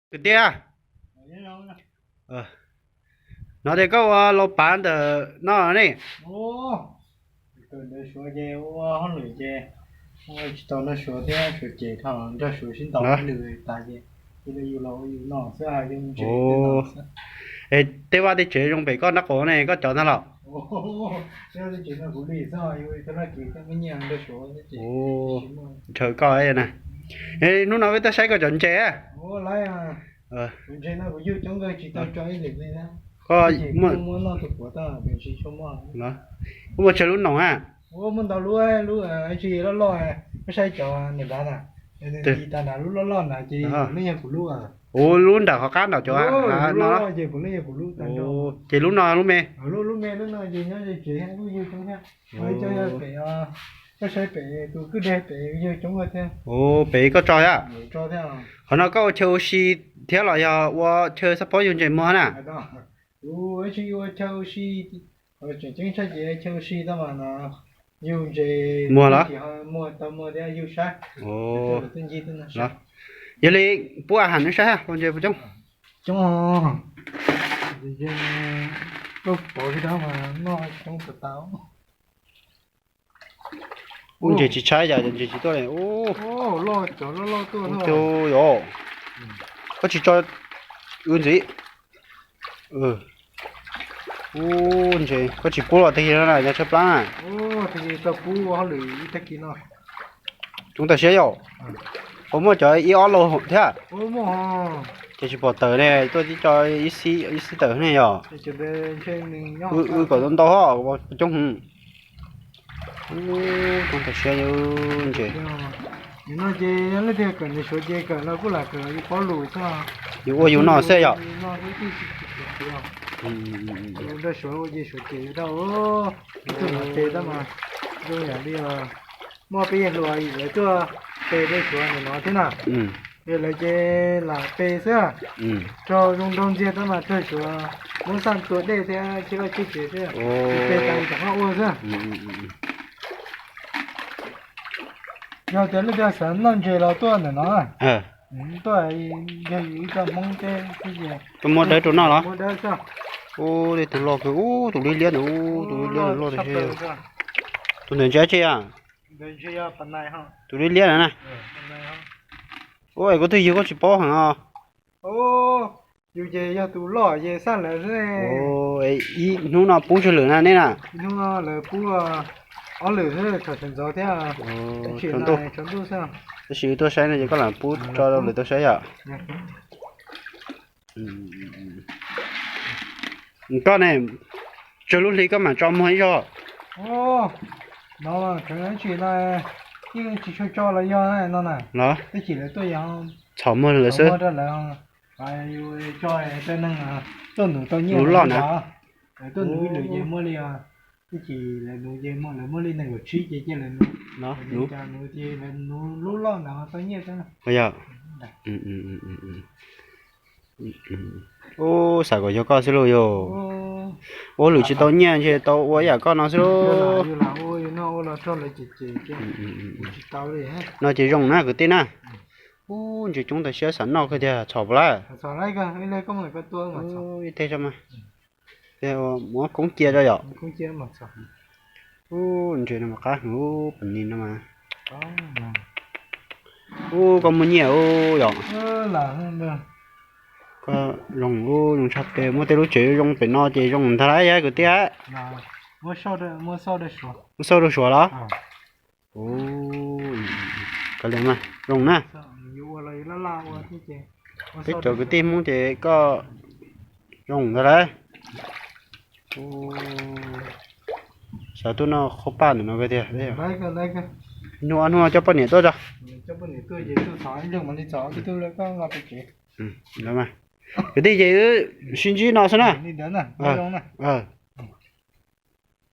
Kwv tij, hnov tias koj ua lau pav ntawm no ne. Tsis tau nrog Suav thiab, Suav cem dhau, nrog Suav sib ntaus lwm tas ces cia li yus los ua yus no xwb. Es tej vaj tej tsev zoo pem koj nraub qaum ne, koj cov ntag los? Ntshaw koj na. Hnub no peb tuaj saib koj cov ntses. Koj muaj, muaj tsawg lub noog a? Muaj ntau lub, lub loj, koj saib cov nram nrad na, tag nrad lub loj loj na ces lub yog kuv lub. Ua lub nram qhov qab nram cov no. Ces lub no lub me. Lub me lub no ces nyob ze tsev, lub yug coob thiab. Koj saib pem tus kwj deg pem yug coob thiab. Pem koj tso thiab. Qhov no koj ua chaw ua si thiab los yog ua chaw xab phob yug ntses muag na? Kuv tsis ua chaw ua si, tseem ceeb tshaj ces chaw ua si tab mas no yug ntses muag los? Muag tau muag thiab yug sab. Yog li pub a ham neb saib, ua ntses puas coob? Coob, tuaj pov li dab mas noj coob tas tas. Ub, ntses tsis tshaib, yog ntses tsis tuaj li. Ub, yog, koj tsis tso, wb ntxiv. Ub, ntses koj tsis pub los tag kis no na, yog tshaib plab na. Coob tam siab yom. Puas muaj cov ib ob lauj thiab? Ces tsis pom tawm ne, tuaj tib co ib xib tawm ne yom. Wb kom ntau ntau, coob heev. Ub, coob tam siab ntses. Nim no ces leej twg kawm ntses Suav ces kawm los kuj lam kawm yus paub lus xwb. Yus ua yus no xwb yom. Nrog Suav ua ces Suav cem yus tau. Ib tug no tes tab mas zoo yam li muaj peb yawg hluas lawv tuaj pe dej Suav ntawm no thiab na. Yog lawv ces lam pe xwb, raug zoo nraug ntxiag tab mas raug Suav muab xaj tua dej thiab thiab loj ceg ces xwb, pe tas rov qab ua xwb. Yog tias leej twg xav noj ntses los tuaj ntawm no, tuaj yog yus ib co Hmoob teb xwb ces. Tuaj muab dawb rau noj los? Ub, dej tus loj kawg, ub, tus liab liab ntawd, ub, tus liab liab ntawd loj tiag. Tus ntawd ntses dab tsi a? Tus liab liab na na. Ub, es koj twg yug koj tsis paub heev os. Yus ces yog tus loj ces xaj lawv xwb. Ib hnub no pub tsawg lwm na nej na? Hnub no lawv pub ob lwm xwb, thaum sawv ntxov thiab. Tab sis tuaj saib no ces koj lam pub tso rau lwm tuaj saib yom. Koj ne, tsawg lub hli koj mam tso muag ib zaug? No tseem tsis no, yeej tsis tshua tso los yog no na. Los? Twb tsis lawv tuaj yog txhom muag lawv xwb. Yus tso rau neeg tuaj nuv tau nyiaj lub loj na. Lawv tuaj nuv ib lwm ces muaj li, twb tsis lawv nuv ces muaj, lawv muaj li nees nkaum tsib ces cia lawv nuv. Nuv ces lawv nuv lub loj ntawd tau nyiaj xwb. Yog. Ub, xav kom yog koj xwb lauj yog. Ua lwm tsis tau nyiaj ntshe tau ua yam koj no xwb lauj. No ces zoo na kwv tij na. Ub, ntses coob tas siab xav noj kawg tiag, txhom puas lawm? Ib teg tso mas. Muab koob cia tso yom. Ub, ntses no mas qab heev, ub, pem ni no mas. Ub, koj muaj nyiaj ub yom. Koj zoo ub, zoo tshaj plaws, muaj tej lub tsev zoo pem no ces zoo ntag lauj kwv tij. Muab xauj rau Suav los? Kav liam mas zoo na. Peb cov kwv tij Hmoob ces koj zoo ntag lauj. Xav tuaj noj qhauv paj ntawm no tiag. Hnub ob hnub coj poj niam tuaj tso. Kwv tij ces wb sib ntsib no xwb na.